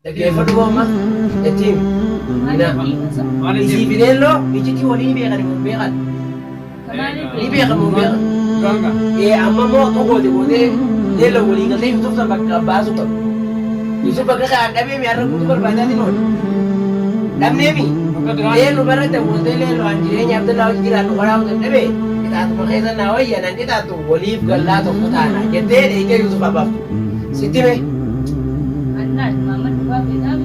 Dhaggeeffadhu amma ittiin ina Maal isii isin? bineelloo ijiti walii ni beekan hin beekan ni beekan hin beekan. Duraan Ee amma immoo akka goote gootee leelloo walii galtee Yusuf san bakka baasu qabu. Yusuf bakka kaan dhabee mi har'a guutuu barbaadaatiin oole. Dhabnee mi Bakka duraan leelloo bara dawwaltee leelloo an jireenya Abdallaa hojii jiraadhu karaa hojii dhabee qixaatuma keessa naa wayya nan qixaattu waliif gallaa tokko taana jettee dheeyitee Yusuf abaaftu. Sitti mee Annaan Maamad dhugaa feetaa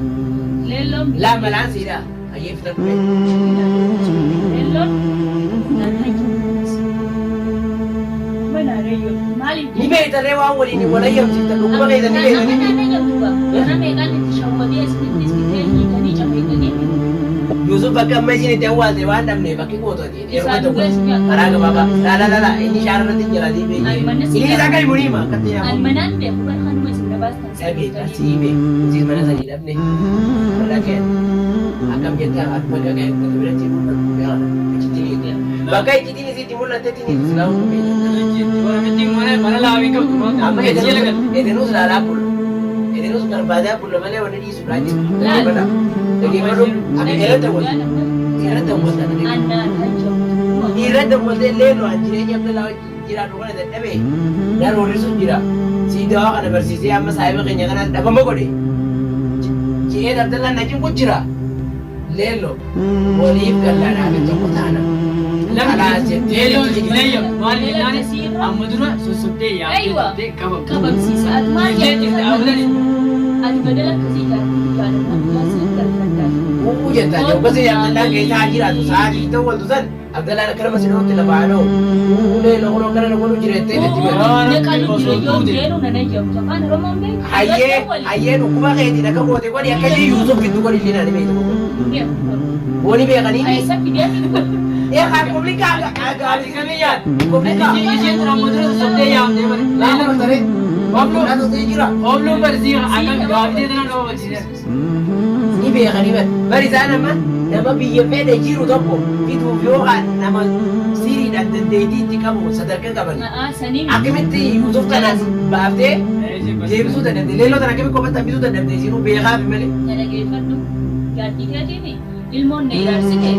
leelloon laa malaan siidha hayyee fitadhu mee. Leelloon naan hayyamtu. Manaan hayyamtu. Maaliif Ni beektarree waan waliin wal hayyamsiiftan dhukkuba keessan ni beektanii. Manaan hayyamtu gaa. Kana meeqaan itti shawwadee isinittis bitee hiikanii cafeetanii. Yusuf bakka amma isin itti awwaalte waan dhabne bakki gootu ati yeroo Isaan tokko dhugaa isin karaa gabaabaa laa laa laa laa inni shaara irratti hin jalaatii Ani beekee mana si inni isaa kan himu ni hima akkatti Ani nyaafama. manaan beeku bara kanuma isin gabaastan Dhagee tarsii hime isin mana sanii dhabne dhagee akkam jettee akka bakka bakka biratti mul'atu beekana achitti ni hiiku bakka iccitiin isitti mul'attetti ni hiiku silaa hundi beekna. Mana mana laabii qabdu Amma maal? Jala galti. edenus laalaa bulla edenus barbaadaa bulla malee wanni dhiisu biraa jiru. Laal. Dhaggeeffadha dhaggeeffadhu akka irratti awwalta irratti awwalta Annaan hayyamtu. irratti awwaltee leeloo an jireenya Abdallaa wajjin jiraadhu kana dadhabe nan horrisu jira sii dawaa kana barsiisee amma saahiba keenya kanaan dhabama godhe je'een Abdallaan na cinqu jira leeloo waliif gallaadhaa fi tokko taana kalaas jettee Leelloon leeyyo maal jennaan amma dura sossobdee Aywa. yaabdee qabamte. Qabamsiisa. Ati maal Ishee jette jirti abdani. Ati badala akkasii jaartii jaalatama siin galfaddaa. Uuu jettaa jobbasi Abdallaan keessa haa jiraatu sa'aatii ta'u waltu san Abdallaan akka nama sinootti lafa haa dha'u. Uuu leeloo kunoo akkana na godhu jira jettee itti bari. Naqalu jira yoo jeenu nan hayyamtu. Afaan Oromoon beeku. Hayyee hayyee dhukkuba keetiin akka goote godhi akka ishii Yuusuf giddu godhi illee naani beektu. Wani beekanii. Eessa fidee fi Ee haa publikaa Ati kamii yaad? publikaa. Isheen tun amma dura sossobdee yaamtee bare. Laa Leelloon taree. Naatu ta'e jira. Obluun barsii akkam gaaftee tana nama barsiisan. Ni beekanii bari. Bari isaan amma nama biyya fedhe jiru tokko fiduuf yookaan nama siriidhaan dandeettii itti qabu sadarkaa qabani. Sanii Akkamitti Yusuf kanas baaftee deebisuu dadhabde. Leelloo tana akkamitti kophaatti hambisuu dadhabde isinuu beekaa fi malee. Na dhageeffadhu. Jaartii keetiin ilmoon na ilaalsite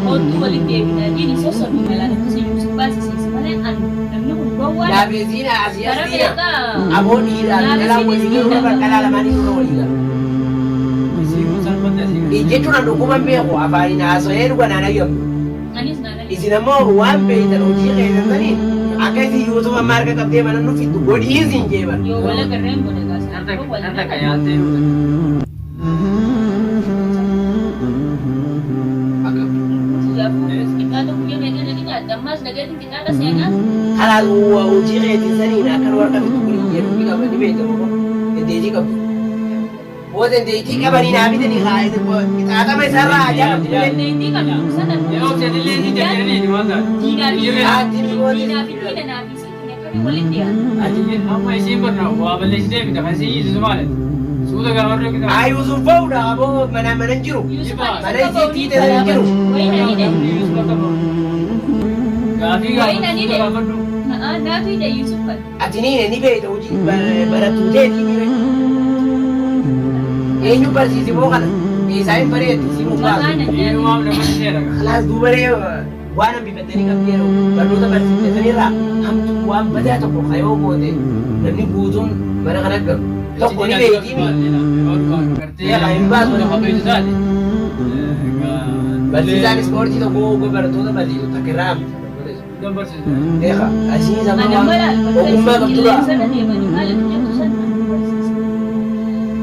kootuu walitti deebinaa jiini sossobii malaan akkasii Yuusuf baasisiisi malee an namni kun gowwaa Laafeesiin asii as Gara diina. meeqaa? Aboo dhiiraa fi dhalaa walii galuu irra dhalaa lamaanii dura walii galu. Jechuun an dhukkuban beeku afaaniin haasa'ee dhuga naan hayyamtu. Anis naan hayyamtu. Isin ammoo waan beektan hojii keessan akka isin Yuusuf amma harka qabdee mana nu fiddu godhii isin jeeban. Yoo wal agarreen godhe gaasa. Yoo wal Nan takka yaaltee dhufe. Qixxaata guyyaa meeqa na qixaatte ammaas dhageetiin qixxaata seenaa. Kanaaf hojii keetiin saniin akka nu harka fiddu godhii jedhu ni qaba ni beekta moo dandeettii qabdu. Boo dandeettii qabanii naa bitanii haa qixaaxama isaarraa ajaa qabdi malee. Dandeettii qabdu sana Yeroo seetillee si jajjaraniiti waan taate. diinaa fi Haati mi goote. diinaa fi diina naa fi sitiin akkamii walitti dhiyaatu. Ati amma isiin barna waa balleessitee miti kan si hiisisu maali? Suuta gaafadhu qixaa. Haa Yuusuf ba'uudha aboo mana mana hin jiru. Yuusuf Mana isii tiite sana hin jiru. Wayi na hidhe. Yuusuf akka ba'u. Gaafii Wayi na gaafadhu hidhe. suuta gaafadhu. Naatu hidhe Yuusuf kan. Ati ni ni beekta hojii barattuu teetii ni Eenyu barsiisi moo kana? Isaa hin bareetti si mukaa. Maqaa na nyaate. Dhiirumaaf nama seera. Kalaas duubaree waan hambifattanii qabdi yeroo barnoota barsiifataniirraa hamtuu waan badaa tokko kayoo goote namni guutuun mana kana galu. Tokko ni beektii mi? Barsiisaan ispoortii tokko barattoota barsiisu takka irraa hambisa. Beeka asii Ana sama mala ogummaa qabdudha. qilleensa irra deemanii maal akka jettu san nan barsiisa.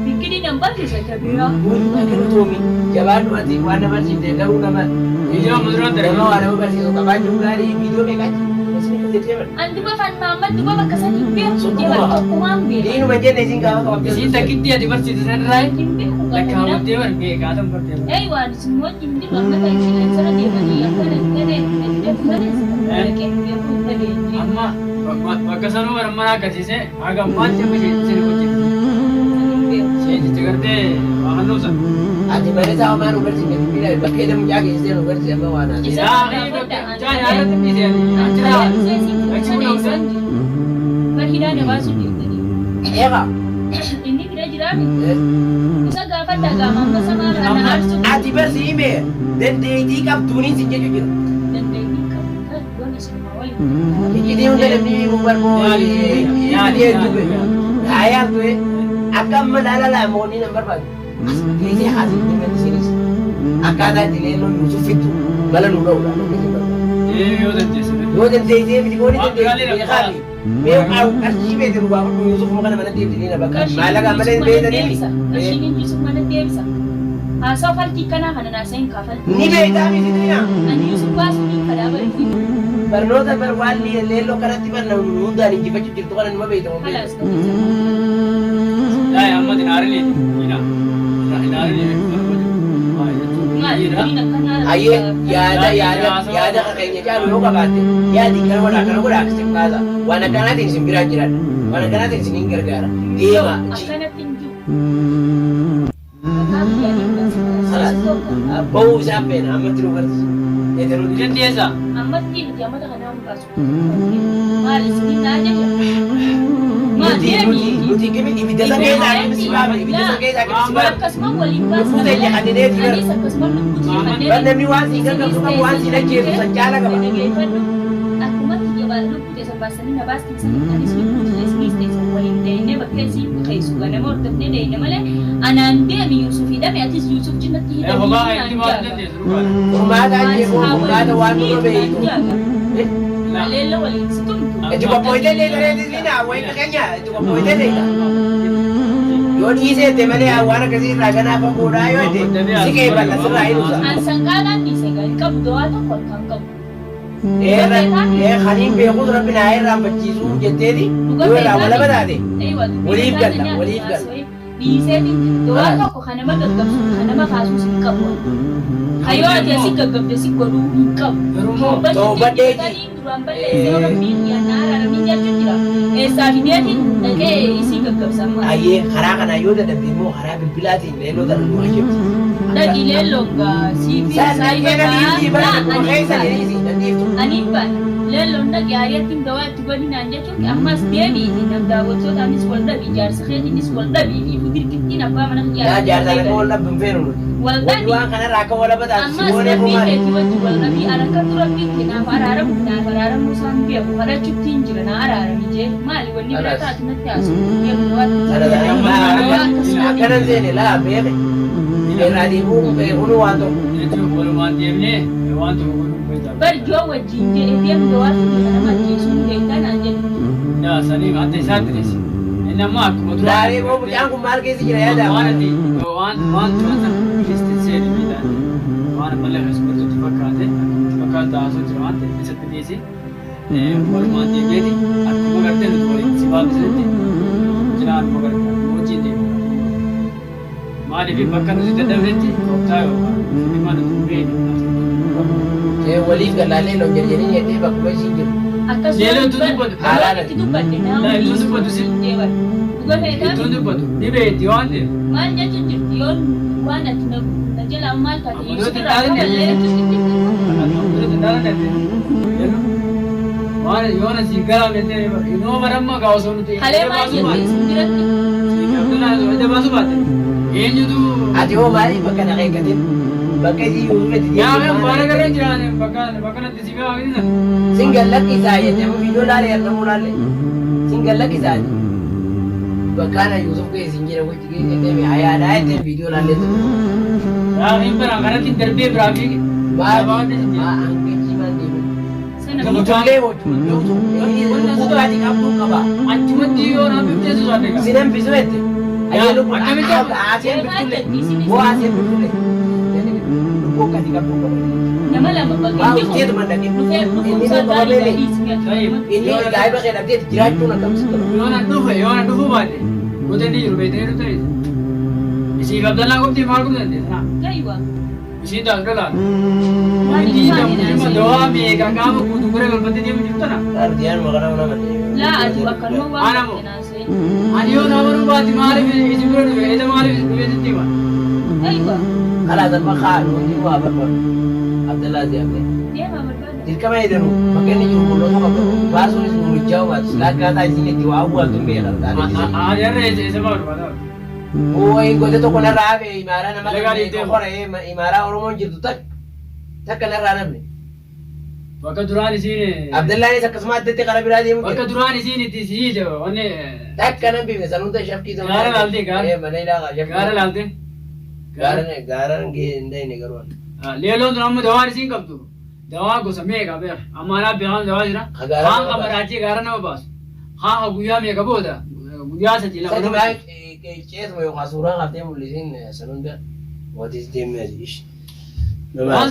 Bikkini nan barsiisa jabeeraa. Guutuu galatoomii jabaadhu ati waan na barsiifte garuu nama nama waa nama barsiisu qabaachuun gaarii viidiyoo meeqaatti isin jettee bara. An duba fan Mahammad duba bakka san hin beeku jee bara tokkumaan beeku. Diinuma jenne isin gaafa qabamte. Isiin takkitti ati barsiise sanirraa Hin beeku lakkaawwattee bar beekaa tan bartee. Ei waan isin wajjin jiru amma ta'e qilleensa irra deemanii akkana ta'e jettu sanis dhaqee hin beeku hin dhageenye. Amma bakka sanuu bara mana agarsiise haga ammaatti amma isheen isheen hojjette. Hin beeku. Isheen jecha gartee waa kan nuusan. Ati mana isaa homaa nu barsiifne dubbiidha bakka hidha mucaa keessee nu barsiise amma waan haasa'e. Isa Yaa gaafadha. mucaa yaadatti dhiise achirraa achi Sana isaan jiru. Bar hidhaa na baasuu jirtanii. Eegaa. Inni bira jiraame isa gaafadha. Dhageeffadha gaama amma samaa kana aarsu. Ati barsi hime dandeettii qabduuniin sin jechuu jira. Dandeettii qabu yoon isinuma waliin. Iccitii hunda namni himuu barboo Yaali, hedduu yaali. Haayaan ture akka amma laala laamoonni nan barbaadu. As geessee haasii deeman isinis akkaataa itti leelloon Yuusuf fittu mala nu dha'uudha namni isin barbaadu. Yoo dandeesse. Yoo dandeessee miti gooni Waan dandeessee biraallee beekaa fi mee qarshii beekte nu gaafadhu Yuusuf kana mana deebisanii na bakka maallaqa malee hin beektanii. Qarshiin Yusuf mana deebisa. Haasawa faltii kanaa kana naasa'in kaafaltii. Ni beektaa miti diina. Ani Yusuf baasuu ni fadhaa barifi. Barnoota bar waan leelloo kanatti barna hundaan injifachuu jirtu kana numa beektamu. Halaas qabeessa. Yaa amma dinaarii ina. Dinaarii Maali dubbiin akkanaa. Ayyee yaada yaada yaada keenya caalu yoo qabaatte yaadi kana godhaa kana godhaa akkasiin kaasa waan akkanaatiin isin biraan jiraadha waan akkanaatiin isin hin gargaara deema. Akkanatti hin jiru. Maqaan yaadii Khalaas bahuu isaan feena ammatti nu garsiisu. Ni dandeessa. Ammatti miti ammata kanaa hin baasu. Maali isin naa jecha? Maal Nuti nuti deemi? nuti kimi ibidda san keessaa kimi si baafne ibidda san keessaa kimi si baafne. Akkasuma waliin baasna Lubbuu teenya kannineeti bara. Anis akkasuma lubbuu teenya kanneen. Bar namni waan siin gargaarsu qabu waan siin ajjeesu san caala qaba. Dhageeffadhu. Akkumatti jabaa lubbuu teessan baasanii na baastan sanitti anis lubbuu teessanis teessan waliin deemnee bakka isiin keessu ganama hordofnee deemne malee anaan deemi Yuusuf hidhame atis Yuusuf cinatti hidhame Homaa naan itti baasuu jaaga. dandeessu dhugaadha. Furmaata ajjeefuu furmaata waan nurra beeytu. Aleella waliin si tumtu. Itti qophooytee leetareetis ni naa wayii keenya itti qophooytee leeta. Yoo dhiiseette malee waan akkasii irraa ganaa fagoodhaa yoo jette si qeeballa sirraa hirusa. An sanqaadhaan dhiise gaa hin qabu dawaa tokko harkaan qabu. Kaniin beekuus rabbi naa irraanfachiisuu jetteeti yoo irraa walaba taate waliif galla waliif galla. Dhiiseetiin jira. Dawaa tokko kan nama gaggabsu kan nama kaasuus hin qabu. Kayyoo ati asii gaggabde si godhuu hin qabu. Garuu immoo Toobadheeti. Duraan balleessee rabbiin dhiyaannaa araaramiin jechuun jira. Eessaa fideetiin dhaqee isii gaggabsa amma. Ayyee karaa kanaa yoo dadhabde immoo karaa bilbilaatiin leelloo tana nu hayyamsiisa. Dhaqi leelloon gaa siifi saayiba gaa. Aniin baana. Leelloon dhaqi aariyattiin dawaa itti godhi naan jechuun ammas deebiiti nam daawwattootaanis wal dhabi jaarsa keetiinis wal dhabi fi dirqittiin abbaa mana Yaa jaarsa akka wal dhabdu hin feenu nuti. Wal Wanti dhabi. waan kanarraa akka walaba taatu si Ammas goonee rabbii fumaadha. keetii wajji wal dhabii arakkatu rabbii kee naaf araaramu naaf araaramuu isaan beeku kadhachuutti hin jira na araarami jee maali wanni bira Alas. taatu natti haasa'u beeku Sana sana akkana seene laa beeke. Irraa deebi'uu beekuun waan tokko. Jechuun walumaan deemnee waan tokko godhuu beektaa. Barjoo wajjin jedhe deemu gawaasa jira nama ajjeesuun beektaa naan jedhu. Yaa sanii adda isaatti dhiisi. Inni ammoo akkuma dura. Laalee boo mucaan kun maal keessa jira yaada? Waan ati waan waan turan sana listiin seeni miidhaan waan ammallee keessumattuu fakkaate akkamitti fakkaatu haasoo jira waan ta'eef isatti dhiisi. Walumaan deemneeti akkuma gartee nuti waliin si baafisanitti jiraan akkuma gartee wajjin deemna. Maaliif bakka nuti dadhabnetti tooftaa yookaan dhimma nuti hin beekne. Waliif gallaalee loon jedhanii jettee bakkuma isiin jiru. Leeloo itti dubbatu. Akkasumas itti dubbadde Laa, naa itti dubbatu si. deeban. Dhuga feetaa Ittuun dubbatu dhibee itti waan ta'eef. maal jechuun jirti yoon waan ati na na jalaa maal taate Amma Yusuf dura irraa xinxaalin qaballee Waan yoona si garaa jettee inoo baramma gaa osoo nuti Halee maal jette isin biratti Ija baasuu baatte eenyutu Ati hoo maaliif bakka na eeggatin? Bakka isii Yuusuf itti yaa mee baara garee jiraan bakka bakka natti si gaa hin Sin gallakkisaa jette amma viidiyoo laalee argamuu laalee. Sin gallakkisaa jette. Bakka ana Yuusuf keessa hin jira wajji keessa deeme hayaadhaa jettee viidiyoo laalee turte. Yaa hin bara kanatti darbee biraa fiige. Maal maa hangachi maal deeme? sana Ijoollee wajjin lubbuu ati qabdu qaba. Achumatti yoo naan biftee sosaate gaa. Sin hambisu jette. Ayyee lubbuu aseen biftullee. Boo aseen biftullee. Lubbuu ati qabdu qaba. nama lama bakka Waa inni kun hojjetu mandaqee. dhufee Inni dhufuusaa nu gaarii qabamee dhiisni Inni gaa'iba kee dhabdee jiraachuun akkam si tola. Yoo naan dhufe yoo naan dhufuu baate goota inni jiru beektee nu ta'e. Isiif Abdallaa qofti maal godhu dandeessa? Gaiwa. Isiin taas lolaa. Waan Inni hin taane dhimma naasee. dawaa meeqa qaama guutuu gara galfattee deemu jirtu tana. Ardiyaan maqaa nama Laa ati akkanuma waan Anamoo. taate naasee. Ani yoo nama baruu baate maaliif isin bira dhufe eda maaliif isin dhufe sitti hima. Gaiwa. Kalaas amma kaa nuti waa barbaadu. Abdallaa si hafee. Deemaa barbaada. Dirqama jedhamu bakka inni jiru mul'atu qaba. Baasuunis nu mijjaa'u baatu. Silaa akkaataa isin itti waa awwaaltu hin beekan. Ani har'a isa isa barbaada. Wayi gote tokko narraa hafe imaaraa nama Dalagaa dhiibdee hora imaaraa Oromoon jirtu takka takka narraa namni. Bakka duraan isiin Abdallaanis akkasuma addatti karaa biraa deemu bakka jira. duraan isiin itti siite wanni Takka nan bifne san hunda shafkii ta'uu. Gaara laaltee, gaara. Mana ilaa shafkii. Gaara laalte. Gaara gaara hin dhayne garuu. Leeloon tun amma dawaan isiin qabdu dawaa gosa meeqa beeka amma anaa beekan dawaa jira. Ka gaara Kaan nama qabaraachee gaara nama baasu. Kaan ka guyyaa meeqa booda guyyaa 3 2 Sadi nama. maa ceetuma yookaan suuraa kaftee mul'isiin san hunda what is deemee ish. Waan